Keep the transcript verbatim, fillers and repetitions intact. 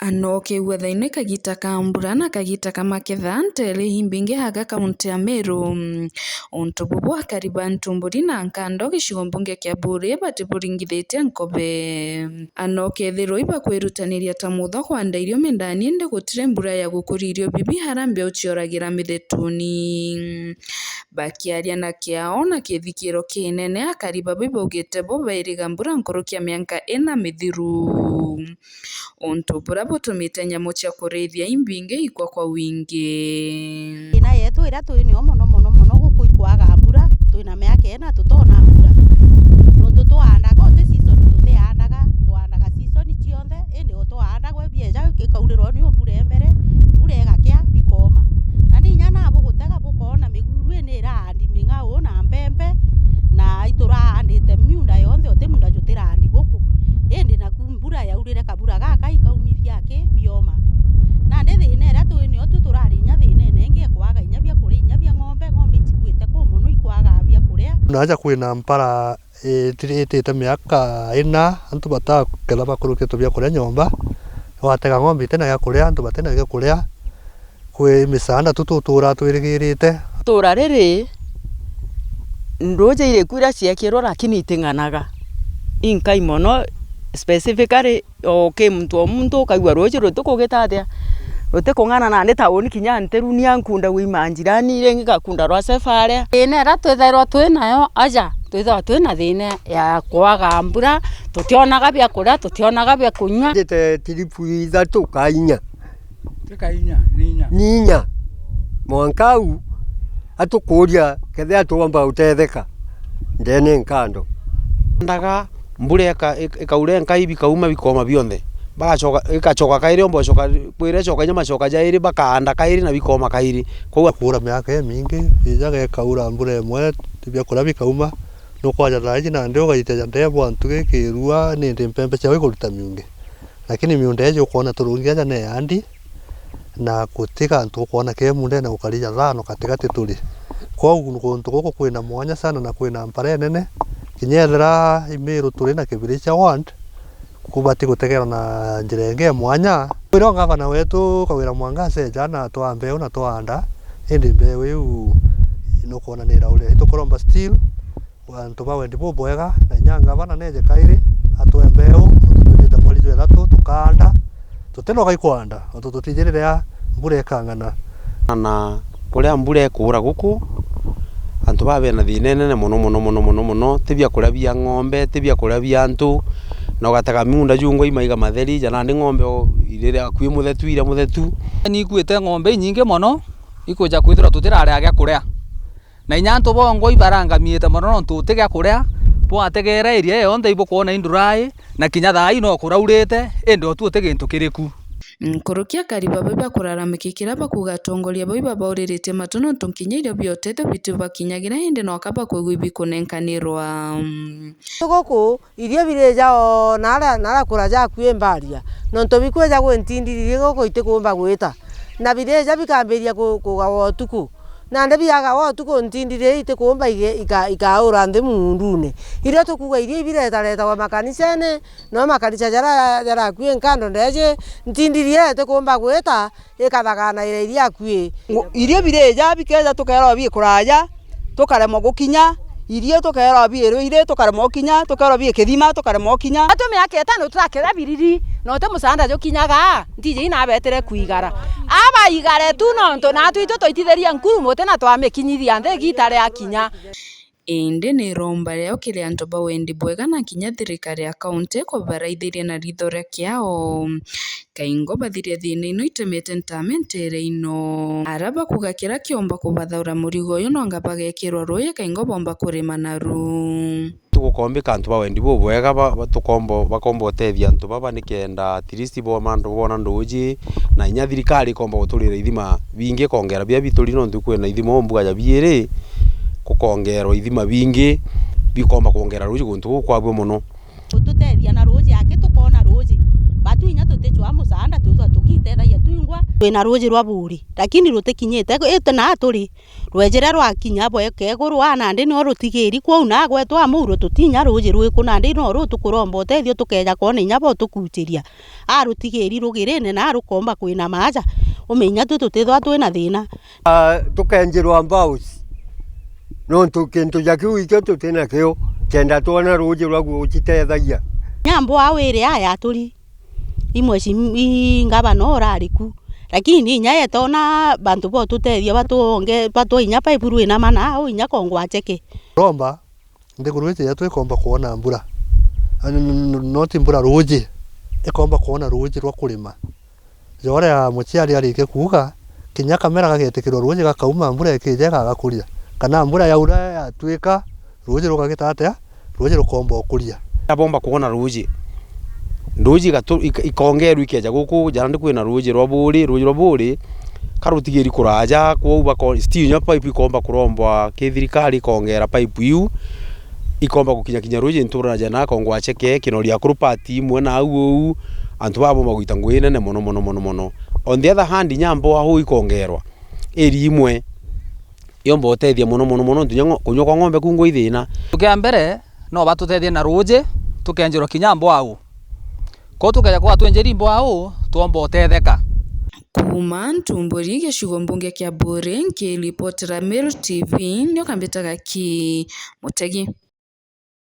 Anokeigua thaino i kagita ka mbura na kagita ka maketha nteere imbingi aga kaunti ya Meru. Untu bubu akari ba Ntumburi na Nkando gicigo mbunge kia Buuri batiburingithitie nkobe. Anokethirwa ibakwirutaniria ta mutho kwanda irio mindani, indi gutiri mbura ya gukuria irio bibi ara mbeu cioragira mithetuni. Bakiaria na kiao na kithikiro kinene, akari babi baugite bo bairiga mbura nkuruki ya mianka ina mithiru. Untu buria butumite nyamu cia kurithia imbingi ikwa kwa wingi. Thina yetu iria twi nio mono, mono, mono guku ikwaga mbura, twina miaka ina tutona mbura. Nontu twaandaga uti season, tutiaandaga, twaandaga season cionthe, indi o twaandagwa bieja ikaurirwa ni mbura e mbere, mbura igakia, bikooma. Na ni inya nabu gutega bukoona miguru ini iraandi ming'au na mpempe, na ituraandite miunda yonthe, uti munda jutiraandi guku. Indi naku mbura yaurire kabura gaka ikaumithia aki bioma. Nandi thina iria twi nio tu turari inya thinene ingi ya kwaga inya bia kuria, inya bia ng'ombe, ng'ombe icikuite kuu mono ikwaga bia kuria. Naja kwina mpara itire-, itite miaka ina, antu bataketha bakurukitwe bia kuria nyomba, watega ng'ombe itina gia kuria, antu batina gia kuria, kwi misaanda tu tuturaa twirigirite. Ituura riri, nduuji iri kuo iria ciekirwe, lakini iting'anaga. Inkai mono, specifically, o ki muntu o muntu ukaigua ruuji rutikugita atia, rutikung'ana nandi tauni kinya ntirunia nkunda gwi manjirani, ringi ngakunda rwa Sefaria. Thina iria twithairwa twi nayo aja, twithagwa twi na thina ya kwaga mbura, tutionaga bia kuria, tutionaga bia kunyua. Njite tiripu ithatu ka inya. Ti ka inya, ni inya. Ni inya. Mwanka au, atukuuria kethira twomba utetheka ndene Nkando. Ndaga mbura ika-, ik-, ikaura enkai bikauma bikoma bionthe. Bagacoka, igacoka kairi, omba ucoka, kwira icoka inya macoka jairi, bakaanda kairi na bikoma kairi. Kwou kuura miaka imingi, ijaga ikaura mbura imwe, biakuria bikauma, nukwaja thaa iji nandi ugaiteja ndeebo antu gikirua, nindi mpempe ciao ikuruta miungi. Lakini miunda iji ukwona turungi aja ni yaandi, na guti gantu ukwona ke mundene gukari ja thano gatigati turi. Kwou guntu guku kwina mwanya sana na kwina mpara inene, kinya ethira i Miru turi na Kibiricha ward, kubati gutegerwa na njira ingi ya mwanya. Kwirwa ngavana wetu Kawira Mwangaza eja na atwaa mbeu na twaanda, indi mbeu iu nukwona ni irauria. Itukuromba still, antu ba wendi bubwega, na inya ngavana neje kairi atwe mbeu, untu twithite mweri jwa ithatu tukaanda, tutinoga ikwanda, untu tutijirire a mbura ikang'ana. Na kuria mbura ikuura guku, antu baa bena thina inene mono, mono, mono, mono, mono, ti biakuria bia ng'ombe, ti biakuria bia antu, na ugatega miunda jungwa imaiga matheri, ja nandi ng'ombe o irire akui muthetu, iria muthetu. Ni ikuite ng'ombe inyingi mono, ikuja kwithirwa tutiraria gia kuria. Na inya antu bongwa ibarangamiite mono nontu uti gia kuria, bwategeera iria yonthe ibukwona indurai, na kinya thaa ii no kuraurite, indi otu uti gintu kiri ku. Nkuruki akari babi bakuraramikikira bakuuga atongoria bau ibabauriritie matu nontu kinya irio bia utethio bitibakinyagira, indi noka bakwigua ibikunenkanirwa. Guku irio birija o naria, naria kuraja akui mbaria, nontu bikwija gwe ntindiri guku itikumba gwita, na birija bikambiria ku-, kugawa utuku. Nandi biagawa utuku ntindiri itikuumba ige-, ika-, ikaura nthi muundune. Irio tukuuga irio ibiretaretawa makanicene, no makanisa jaria, jaria akui Nkando ndeji, ntindiri iyo itikuumba gwita, ikathaganaira iria akui. Ngo-, irio birija bikeja tukeerwa bi kuraja, tukaremwa gukinya, irio tukeerwa bi Ruiri, tukaremwa gukinya, tukeerwa bi Kithima, tukaremwa gukinya. Atu miaka itano turakira biriri, na uti musaanda jukinyaga, ntiji inabetire kwigara. Abaigare tu nontu naatu itu twaitithirie nkurumo uti na twamikinyithia nthi igiita riakinya. Indi ni iromba riao kiri antu ba wendi bwega na kinya thirikari ya kaunti kubaraithiria na ritho ria kiao. Kaingo bathiria thiina ino itemete ntame nteere ino. Ara bakuuga kiria kiomba kubathaura murigo uyu nonga bagekirwa ruuji kaingo bomba kurima naru. Tugukombika antu ba wendi bubwega ba, ba, tukombo, bakomba utethia antu baba nikenda at least bo mandu bona nduuji, na inya thirikari ikomba guturira ithima bingi ikongera bia bituri nontu kwina ithima umbuga ja biiri, gukongerwa ithima bingi bikomba kwongera ruuji guntu guu kwabua mono. Ututethia na ruuji aki tukoona ruuji. Batu inya tuticwaa musaanda twithwa tugitethagia twingwa. Twina ruuji rwa buuri, lakini rutikinyite iti naa turi. Rweji ruria rwakinya bweka iguru, aa nandi nio rutigiri, kwou na gwetwa amuru tutinya ruuji rwiku, nandi no ru tukuromba utethio tukeeja kwona inya bo tukuuchiria. Aa rutigiri rugirine na rukomba kwina maaja, umenye tu tutithwa twina thina. Ah, tukenjirwa mbaus, nontu kintu ja kiu ikio tuti nakio, kenda twona ruuji rwa gucitethagia. Nyambo au iri aya aturi, i mweshimi-, i ngavana urari ku, lakini inya yetona bantu botutethia batuonge, batwe inya paipu rwinama na au inya kongwa acheke. Romba. Nthiguru iji yetu ikomba kwona mbura. N-, n-, n-, no ti mbura, ruuji. Ikomba kwona ruuji rwa kurima. Joria muciari arikia kuuga, kinya kamera gagetikirwa ruuji gakauma, mbura ikija igagakuria. Kana mbura yaura yatwika, ruuji rugagita atia? Ruuji rukomba ukuria. Abomba kwona ruuji. Ruuji igatu-, ik-, ikongerwa ikeja guku, jara ndi kwina ruuji rwa Buuri, ruuji rwa Buuri, ka rutigiri kuraja, kwou bako-, still inya pipe ikomba kurombwa ki thirikari ikongera pipe iu, ikomba gukinyakinya ruuji nturana ja na kongwa acheke, kinoria akuru part imwe na au uu, antu baa bomba gwita ngui nene mono, mono, mono, mono. On the other hand, inya mboa huu ikongerwa, iri imwe, yomba utethia mono, mono, mono, nontu inya ngo-, kunyua kwa ng'ombe kungwa ithina. Kia mbere, no batutethie na ruuji, tukenjirwa kinya mboa huu. Kwou tukeja kwaa twenjeri mboa uu, twomba utetheka. Kuuma Ntumburi, gicigo mbunge kia Buuri, nkiripotera Meru T V, nio kambitaga ki Mutegi.